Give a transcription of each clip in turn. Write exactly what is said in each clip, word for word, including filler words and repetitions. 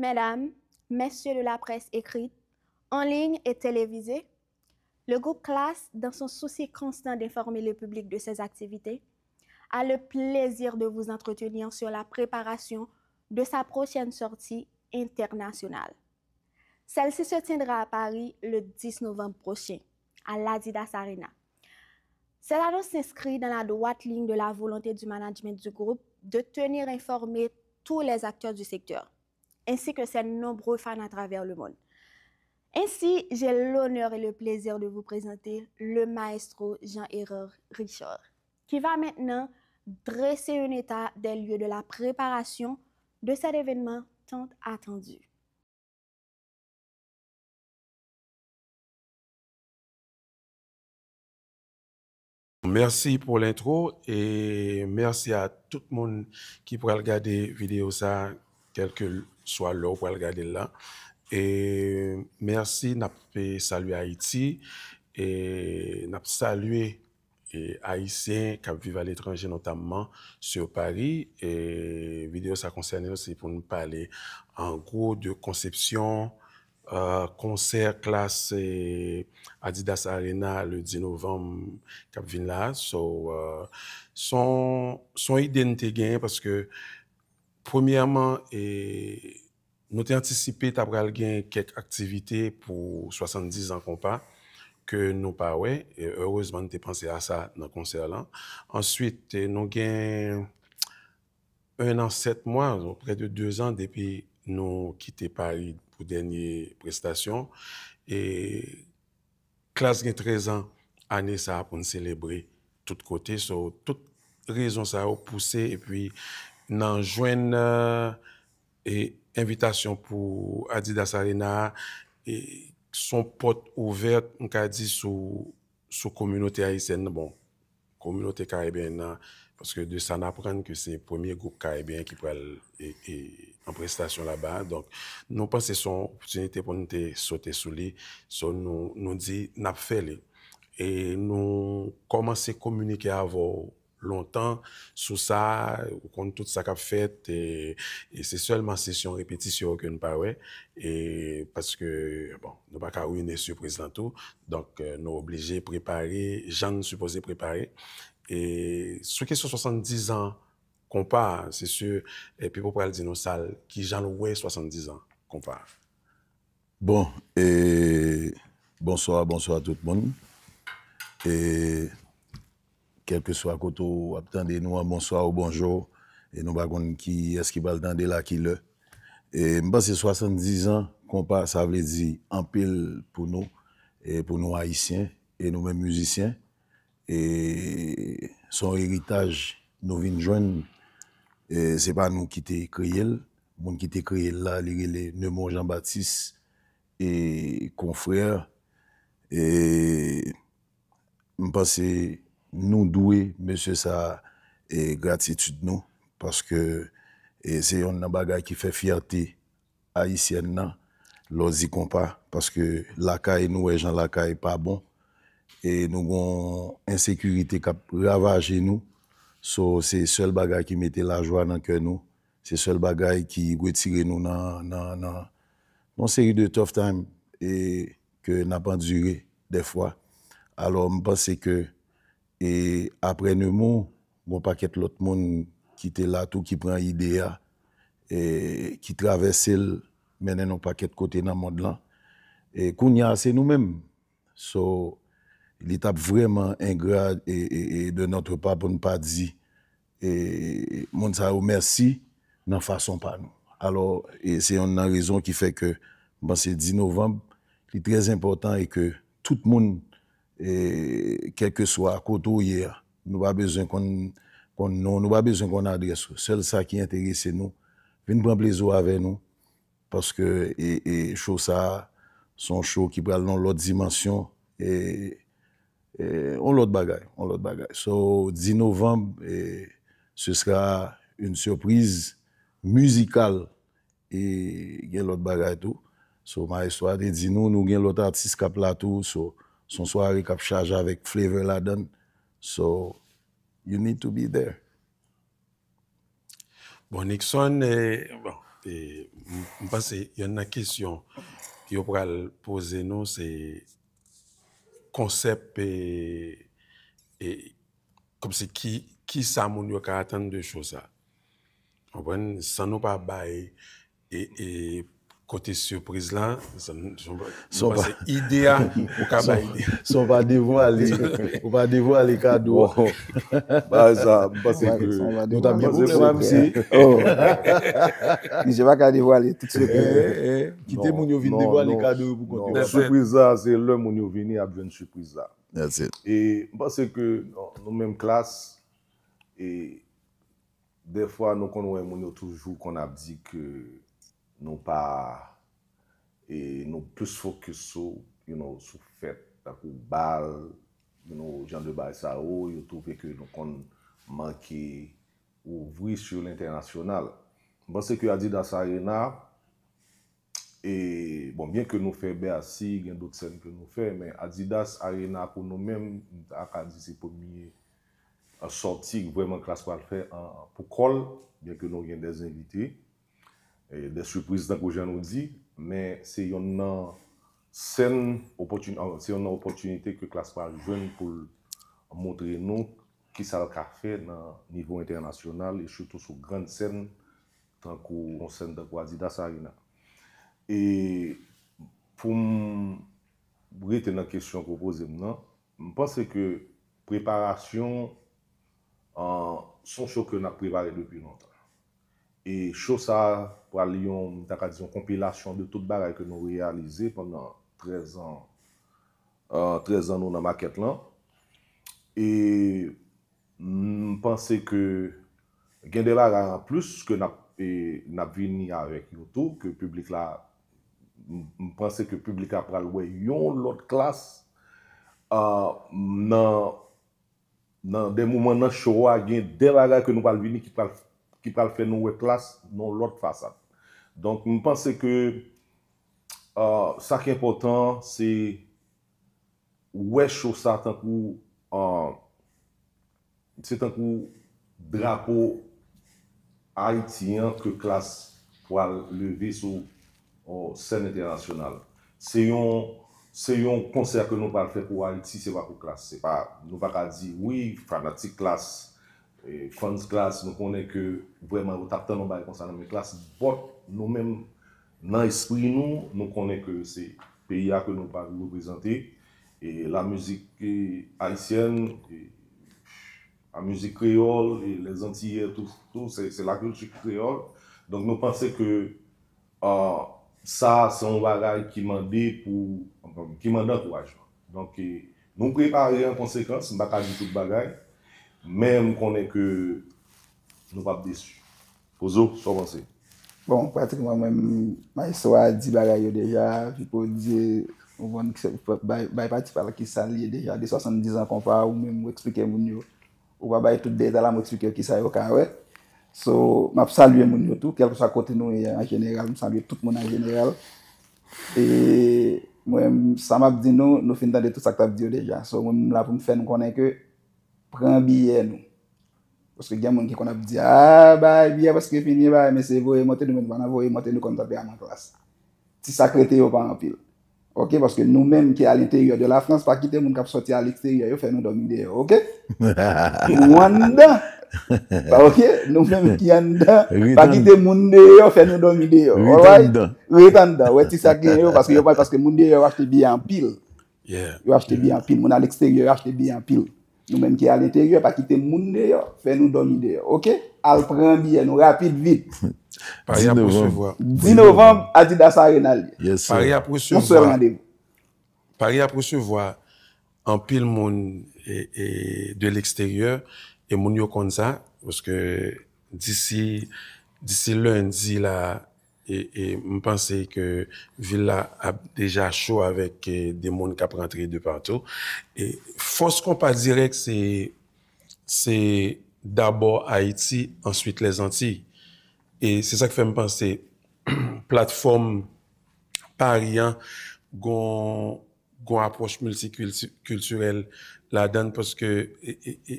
Mesdames, messieurs de la presse écrite, en ligne et télévisée, le groupe Klass, dans son souci constant d'informer le public de ses activités, a le plaisir de vous entretenir sur la préparation de sa prochaine sortie internationale. Celle-ci se tiendra à Paris le dix novembre prochain, à l'Adidas Arena. Cette annonce s'inscrit dans la droite ligne de la volonté du management du groupe de tenir informés tous les acteurs du secteur, ainsi que ses nombreux fans à travers le monde. Ainsi, j'ai l'honneur et le plaisir de vous présenter le maestro Jean Hérard Richard, qui va maintenant dresser un état des lieux de la préparation de cet événement tant attendu. Mèsi pou lentwo e mèsi a tout moun ki pral gade videyo sa, kèlkeswa lè w pral gade l la. E mèsi, n ap salye Ayiti e n ap salye e Ayisyen k ap viv aletranje, notamman sur Paris. E videyo sa konsène nou, se pou n pale an gwo de konsepsyon konsè Klass Adidas Arena le dis novanm k ap vin la. So, se yon ide n te genyen paske, premyèman, nou te antisipe ta pral gen kèk aktivite pou swasanndiz an konpa ke nou pa wè. E erezman, n te panse a sa nan konsè lan. Answit, nou gen en an sèt mwa, près de deux ans depi nou kite Paris pou dènye prestasyon. E Klass gen trèz an ane sa a pou n selebre tout kote. So, tout rezon sa yo pouse epi nan jwenn e envitasyon pou Adidas Arena a, e se yon pòt ouvè, m ka di, sou sou kominote ayisyèn nan. Bon, kominote karibyen nan, paske de sa n aprann ke se premye gwoup karibyen ki pral e, e, an prestasyon laba. Donk, nou panse se yon opòtinite pou n te sote sou li. So, nou, nou di n ap fè li. E nou kòmanse kominike avè w lontan sou sa, ou konn tout sa k ap fèt, e, e se sèlman sesyon repetisyon yo ke n pa wè, e paske, bon, nou pa ka ruine sipriz lan tou. Donk, nou oblije prepare jan n sipoze prepare. E sou kesyon swasanndiz an konpa a, se si Pipo pral di nou sa l, kijan l wè swasanndiz an konpa a. Bon, e, bonswa, bonswa tout moun. E, kèlkeswa kote w ap tande nou an, bonswa ou bonjou. E nou pa konn kiyès ki pral tande l a ki lè. E m panse swasanndiz an konpa, sa vle di anpil pou nou, e pou nou Ayisyen, e nou menm mizisyen. E se yon eritaj nou vin jwenn. E se pa nou ki te kreye l. Moun ki te kreye l la, li rele Nemon Jean Baptiste e Confrères. E m panse nou dwe mesye sa a e gratitid nou, paske e se yonn nan bagay ki fè fyète ayisyèn nan, lè w di konpa, paske lakay nou wè jan lakay pa bon, e nou gon ensekirite k ap ravaje nou. So, se sèl bagay ki mete lajwa nan kè nou, se sèl bagay ki retire nou nan, nan, nan yon seri de tough time e ke n ap andire dèfwa. Alò, m panse ke e aprè Nemon, gon pakèt lòt moun ki te la tou ki pran ide a, e ki travèse l, mennen n yon pakèt kote nan mond lan. E kounye a, se nou menm. So, li t ap vrèman engra e, e, e de notre part pou n pa di e, moun sa yo mèsi nan fason pa nou. Alò, e se yonn nan rezon ki fè ke m panse dis novanm, li trè enpòtan e ke tout moun, e, kèlkeswa kote w ye a, nou pa bezwen konn, konn non, nou pa bezwen konn adrès ou. Sèl sa ki enterese nou, vin pran plezi w avè nou, paske e, e show sa a, se yon show ki pral nan yon lòt dimansyon, e, e, yon lòt bagay, yon lòt bagay. So, dis novanm, e, ce sera une surprise musicale, e gen lòt bagay tou. So, maestro a te di nou, nou gen lòt atis k ap la tou. So, se yon sware k ap chaje avèk flavor ladan l. So, you need to be there. Bon, Nixon, e, bon, e, m, m panse yonn nan kesyon yo pral poze nou, se konsèp, e, e, kòmsi ki, ki sa moun yo ka atann de show sa. Konprann? San nou pa bay, e, e, kote sipriz la, san, san, nou panse ide a, ou ka bay ide a. San w pa devwale, ou pa devwale kado a. Bagay sa, m panse ke nou t ap gen pwoblèm ak misye. Misye pa ka devwale tout sekrè. Kite moun yo vin devwale kado yo pou kont yo. Sipriz la, se lè moun yo vini, y ap jwenn sipriz la. E m panse ke nou, nou menm klas, e dèfwa nou konn wè moun yo toujou konn ap di ke nou pa, e nou plis fokis sou, you know, sou fèt, tankou bal, you know, jan de bagay sa yo, yo twouve ke nou konn manke ouvri sou lentènasyonal. M panse ke Adidas Arena, e, bon, byen ke nou fè Bercy, gen dòt sèn ke nou fè, men Adidas Arena pou nou menm, m ta ka di se premye, a, sòti vrèman klas pral fè an, pou kò l, byen ke nou gen dè envite, e, dè sipriz tankou jan nou di, men se yonn nan sèn opòtin-, a, se yonn nan opòtinite ke klas pral jwenn pou l montre nou kisa l ka fè nan nivo entènasyonal e sitou sou grann sèn tankou yon sèn tankou Adidas Arena. E pou m rete nan kesyon ke w poze m nan, m panse ke preparasyon, an, se yon show ke n ap prepare depi lontan. E show sa a pral yon, m ta ka di, yon konpilasyon de tout bagay ke nou reyalize pandan trèz an, an, trèz an nou nan makèt lan. E m panse ke gen de bagay anplis ke n ap, e, n ap vini avèk yo tou, ke piblik la, m, m panse ke piblik la pral wè yon lòt klas, a, nan, nan de moman nan show a, gen de bagay ke nou pral vini ki pral, ki pral fè nou wè klas nan yon lòt fasad. Donk, m panse ke, a, sa ki enpòtan, se wè show sa tankou, a, se tankou drapo Ayiti an ke klas pral leve sou, o, sèn entènasyonal. Se yon, se yon konsè ke nou pral fè pou Ayiti, se pa pou klas. Se pa, nou pa ka di, wi, fanatik klas, e, fans klas, nou konnen ke vrèman yo t ap tann yon bagay konsa nan men klas, but nou menm, nan espri nou, nou konnen ke se peyi a ke nou pral reprezante, e la mizik, e, ayisyèn, e la mizik kreyòl, e les Antillais, tou, tou, se, se la kilti kreyòl. Donk, nou panse ke, a, sa, se yon bagay ki mande pou, ki mande ankourajman. Donk, e, nou prepare an konsekans, m pa ka di tout bagay, men m konnen ke nou p ap desi. Pozo, sa w panse? Bon, pratikman, mwen, maestro a di bagay yo deja, Pipo di, ou konn, bay, bay pati pa l ki sa l ye deja, de swasanndiz an konpa, ou menm, ou eksplike moun yo. Ou pa bay tout detay la, m eksplike yo kisa yo ka wè. So, m ap salye moun yo tou, kèlkeswa kote nou ye an jeneral, m salye tout moun an jeneral. E mwen, sa m ap di nou, nou fin tande tout sa k t ap di yo deja. So, mwen, m la pou m fè nou konnen ke pran biyè nou. Paske gen moun ki konn ap di, a, bay biyè paske fini, bay, men se voye monte, nou menm pa nan voye monte, nou konn tanperaman klas. Ti sa k rete yo pa anpil. Oke, paske nou menm ki a lenteryè de la Frans, pa kite moun k ap sòti a leksteryè yo fè nou dòmi deyò, oke? Nou anndan. Oke? Nou menm ki anndan, pa kite moun deyò fè nou dòmi deyò. Alright? Ret anndan. Wè ti sa k gen yo, paske yo pa, paske moun deyò yo achte biyè anpil. Yo achte biyè anpil. Moun a leksteryè yo achte biyè anpil. Nou menm ki a lenteryè, pa kite moun deyò fè nou dòmi deyò. Oke? Al pran biyè nou rapid, vit. Pari ap resevwa. Dis novanm, Adidas Arena l ye. Pari ap resevwa. Yon sèl randevou. Pari ap resevwa anpil moun, e, e, de leksteryè, e moun yo konn sa, paske disi, disi lendi la, e, e m panse ke vil la ap deja cho avèk, e, de moun k ap rantre de patou. E fòs Konpa Dirèk, se, se dabò Ayiti, answit Lèzantiy. E se sa k fè m panse platfòm Pari an gon, gon apwòch miltikilti-, kiltirèl ladan l, paske, e, e, e,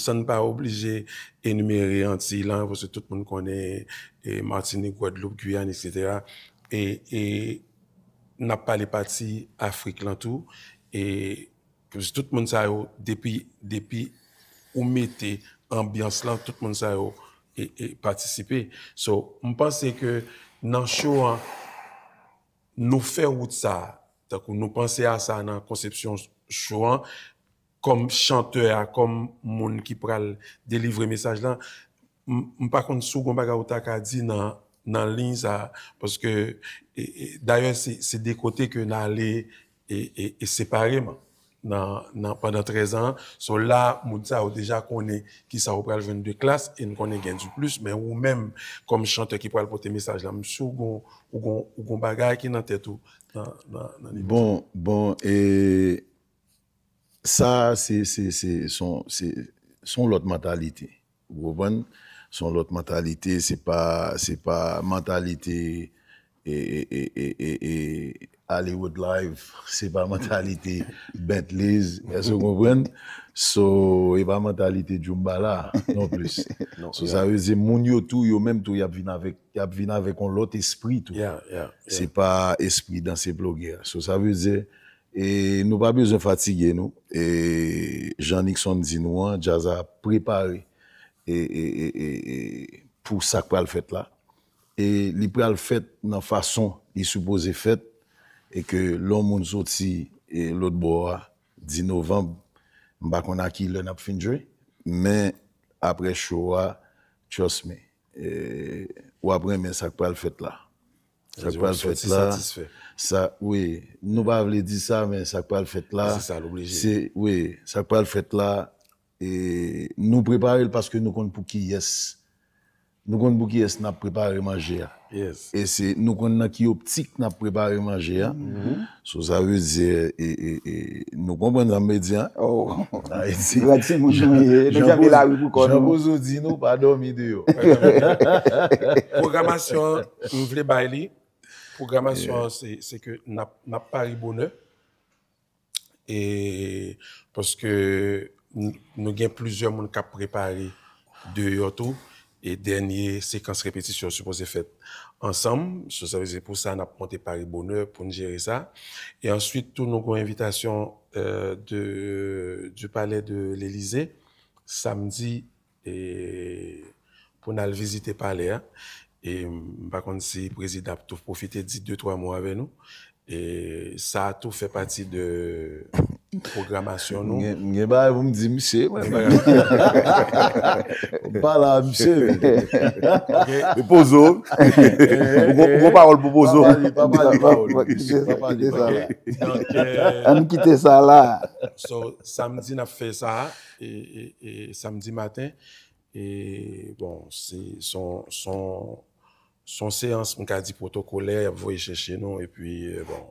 san n pa oblije enimere Antiy lan, paske tout moun konnen, e, Matinik, Gwadloup, Giyàn, etsetera. E, e n ap pale pati Afrik lan tou. E tout moun sa yo, depi, depi ou mete anbyans lan, tout moun sa yo e, e, patisipe. So, m panse ke nan show an, nou fè wout sa a, tankou nou panse a sa nan konsepsyon show an, kòm chantè a, kòm moun ki pral delivre mesaj lan, m, m pa konn si w gon bagay ou ta ka di nan, nan liy sa a, paske, e, e, dayè, se, se de kote ke n ale, e, e, e separeman. Nan, nan, pandan trèz an, so la, moun sa yo deja konnen kisa yo pral jwenn de Klass, e n konnen gen Duplis, men ou menm, kòm chantè ki pral pote mesaj la, m si w gon, ou gon, ou gon bagay ki nan tèt ou, nan, nan, nan nivo sa. Bon, bon, e, sa, se, se, se, se yon, se, se yon lòt mantalite. Ou konprann? Se yon lòt mantalite, se pa, se pa mantalite, e, e, e, e, e, e, Hollywood Life, se pa mantalite Bentleys, èske w konprann? So, e pa mantalite Djoumbala non plis. Non, so, yeah. Sa vle di, moun yo tou, yo menm tou, y ap vin avèk, y ap vin avèk yon lòt espri tou. Yeah, yeah, yeah. Se pa espri danse ploge a. So, sa vle di, e nou pa bezwen fatige nou. E jan Nixon di nou an, djaz a prepare e, e, e, e, e, pou sa k pral fèt la. E li pral fèt nan fason li sipoze fèt, e ke lè yon moun soti, e, lòt bò a, dis novanm, m pa konn a ki lè n ap fin jwe, men apre show a, trust me, e, w ap renmen sa k pral fèt la. Sa k pral fèt la, sa, wi, nou pa vle di sa, men sa k pral fèt la, se, wi, sa k pral fèt la, e nou prepare l paske nou konn pou kiyès, nou konn pou kiyès n ap prepare manje a. E se, nou konn nan ki optik n ap prepare manje a. So, sa vle di, e, e, e, nou konprann sa m vle di a? Ayiti, Jan Pozo di nou, pa dòmi deyò. Pwogramasyon an, m vle bay li. Pwogramasyon an, se, se ke n ap, n ap pare bonè. E paske n, nou gen plizyè moun k ap prepare deyò tou. E dènye sekans repetisyon sipoze fèt ansanm. So, sa vle di pou sa, n ap monte pare bonè pou n jere sa. E answit tou, nou gen yon envitasyon, euh, de, du Palais de l'Élysée, samdi, e pou n al vizite palè a. E m pa konn si prezidan ap tou pwofite di de twa mo avè nou. E sa a tou fè pati de pwogramasyon nou. M gen, m gen bagay pou m di misye, mwen. M pale a misye. Ok. E Pozo. Ou gon, ou gon pawòl pou Pozo. Pa pale, pa pale pawòl. Pa pale pawòl. Donk, euh, ann kite sa la. So, samdi n ap fè sa, e, e, e samdi maten, e, bon, se, se yon, se yon, se yon seyans, m ka di, pwotokolè, y ap voye chèche nou, epi, e, bon,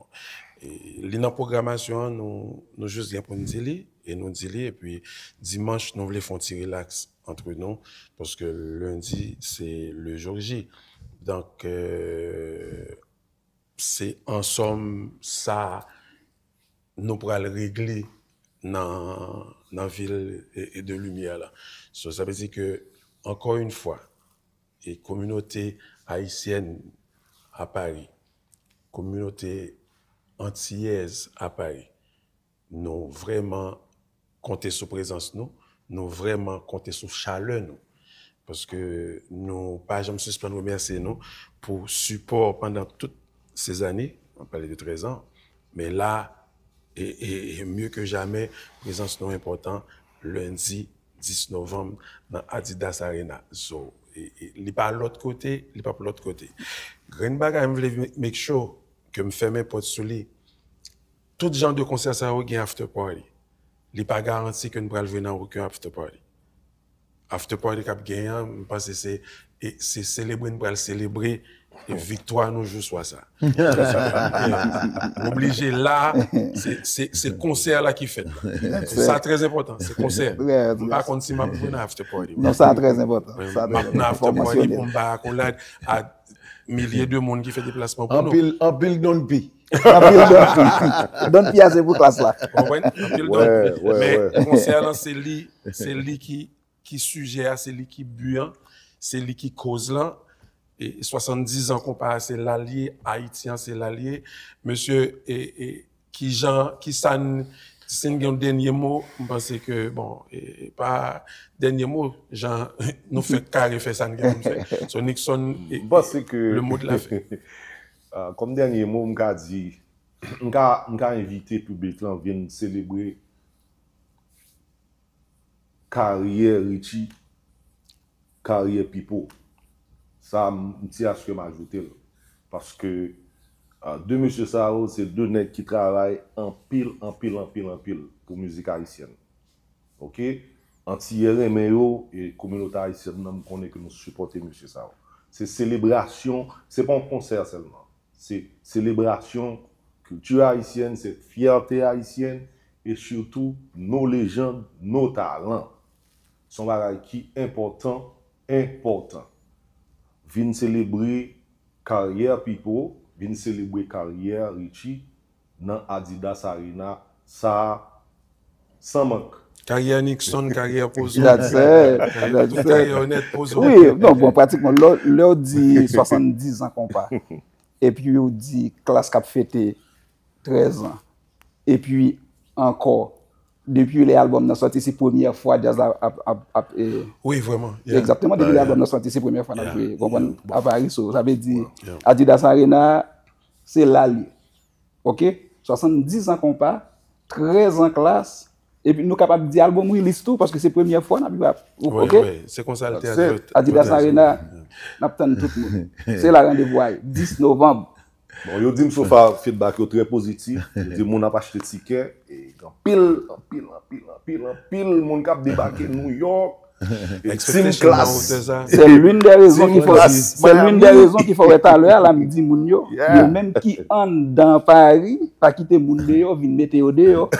e, li nan pwogramasyon an, nou, nou jis gen pou n di li, e nou di li, epi dimanch, nou vle fè yon ti rilaks antre nou, paske lendi, se le jour J. Donk, euh, se an sòm sa nou pral regle nan, nan vil e, e de limyè la. So, sa vle di ke, ankò yon fwa, e kominote ayisyèn a Pari, kominote antiyèz a Pari, nou vrèman konte sou prezans nou, nou vrèman konte sou chalè nou. Paske nou pa janm sispann remèsye nou pou sipò pandan tout se zane, m ap pale de trèz an, men la, e, e, e mye ke jamè, prezans nou enpòtan lendi dis novanm nan Adidas Arena. So, e, e, li pa lòt kote, li p ap lòt kote. Grenn bagay m vle make sure ke m fèmen pòt sou li, tout jan de konsè sa yo gen after party. Li pa garanti ke n pral jwe nan okenn after party. After party k ap genyen an, m panse se, e, se selebre n pral selebre, e, viktwa nou jou swa sa. M oblije la, se, se, se konsè la ki fèt la. Sa trè enpòtan, se konsè. M pa konn si m ap jwe nan after party. Non, sa trè enpòtan. M ap nan after party pou m bay akolad a milye de moun ki fè deplasman pou nou. Anpil, anpil Don P. Anpil don. Don P a se pou klas la. Ou konprann? Anpil don. Men konsè a lan, se li, se li ki, ki sijè a, se li ki bi an, se li ki koz lan. E swasanndiz an konpa a, se la l ye, Ayiti an, se la l ye. Mesye, e, e, kijan, kisa n, si n gen yon dènye mo, m panse ke, bon, e, e pa dènye mo, jan nou fèk kare fè sa n gen pou n fè. So, Nixon, e, m panse ke le mot de la fin. Ah, kòm dènye mo, m ka di, m ka, m ka envite piblik lan vin selebre karyè Richie, karyè Pipo. Sa, m, m ti aske m ajoute l. Paske, ah, de mesye sa yo, se de nèg ki travay anpil, anpil, anpil, anpil pou mizik ayisyèn. Oke? Antiyè renmen yo, e kominote ayisyèn nan, m konnen ke nou sipòte mesye sa yo. Se selebrasyon, se pa yon konsè sèlman. Se selebrasyon kilti ayisyèn, se fyète ayisyèn, e sitou nos légendes, nos talents. Se yon bagay ki enpòtan, enpòtan. Vin selebre karyè Pipo, vin selebre karyè Richie nan Adidas Arena, sa san mank. Karyè Nixon, karyè Pozo. That's it. Karyè, that's tout it. Karyè onèt, Pozo. Wi, non, bon, pratikman, lè, lè w di swasanndiz an konpa, epi w di klas k ap fete trèz an, epi ankò, depi lè albòm nan sòti, se premyè fwa djaz la ap, ap, ap, e, wi, vrèman. Yeah. Egzakteman, depi lè albòm nan sòti, se premyè fwa n ap jwe, konprann, a Paris, so, sa vle di, Adidas Arena, se la l ye. Oke? Swasanndiz an konpa, trèz an klas, epi nou kapab di album release tou, paske se premyè fwa n ap jwe. Oke? Wi, se konsa l te advèt. Adidas Arena, n ap tann tout moun. Se la randevou a ye, dis novanm. Bon, yo di m sofa feedback yo trè pozitif. Yo di moun ap achte tikè, e gen anpil, anpil, anpil, anpil, anpil moun k ap debake New York. Team Class. C'est l'une des raisons qui font, c'est l'une des raisons qui font, wè, talè a la, m di moun yo, yo menm ki anndan Paris, pa kite moun deyò vin mete yo deyò.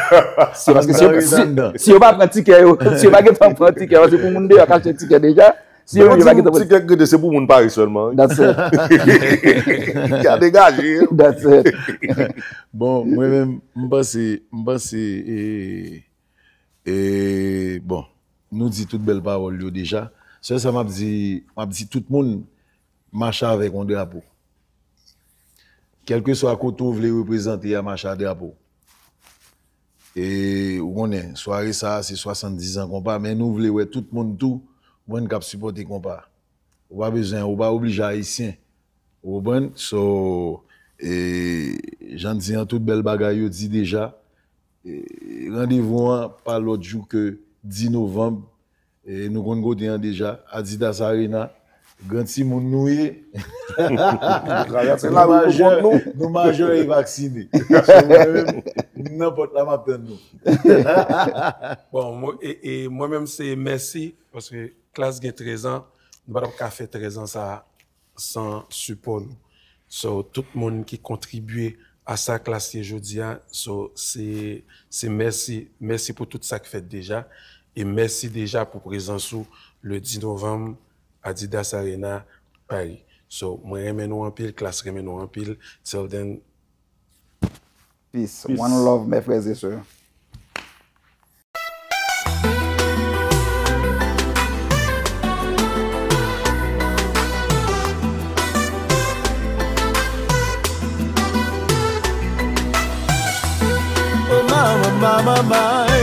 Se paske si yo, si, si yo pa pran tikè yo, si yo pa gentan pran tikè yo, se pou moun deyò k achte tikè deja. Si yo, yo pa gentan pran tikè. Tikè k rete, se pou moun Paris sèlman, wi. That's it. Ki a degaje. That's it. Bon, mwen menm, m panse, m panse, e, e, bon, nou di tout bèl pawòl yo deja. Sèl sa m ap di, m ap di tout moun, mache avèk yon drapo. Kèlkeswa kote w vle reprezante a, mache a drapo. E, ou konnen, sware sa a, se swasanndiz an konpa, men nou vle wè tout moun tou, mwen k ap sipòte konpa. Ou pa bezwen, ou pa oblije ayisyen. Ou konprann? So, e, jan di an, tout bèl bagay yo di deja. E, randevou an pa lòt jou ke dis novanm. E, nou konn kote an deja. Adidas Arena. Gran timoun nou ye. Nou majè, nou majè e vaksine. So, mwen menm, nanpòt la, m ap tann nou. Bon, mwen, e, e, mwen menm, se mèsi, paske Klass gen trèz an, nou pa t ap ka fè trèz an sa a san sipò nou. So, tout moun ki kontribye a sa Klass ye jodi a, so, se, se mèsi, mèsi pou tout sa k fèt deja, e mèsi deja pou prezans ou le dis novanm, Adidas Arena, Paris. So, mwen renmen nou anpil, Klass renmen nou anpil. Till then, peace. Peace. One love, mes frères et sœurs. Oh, my, my, my, my, my.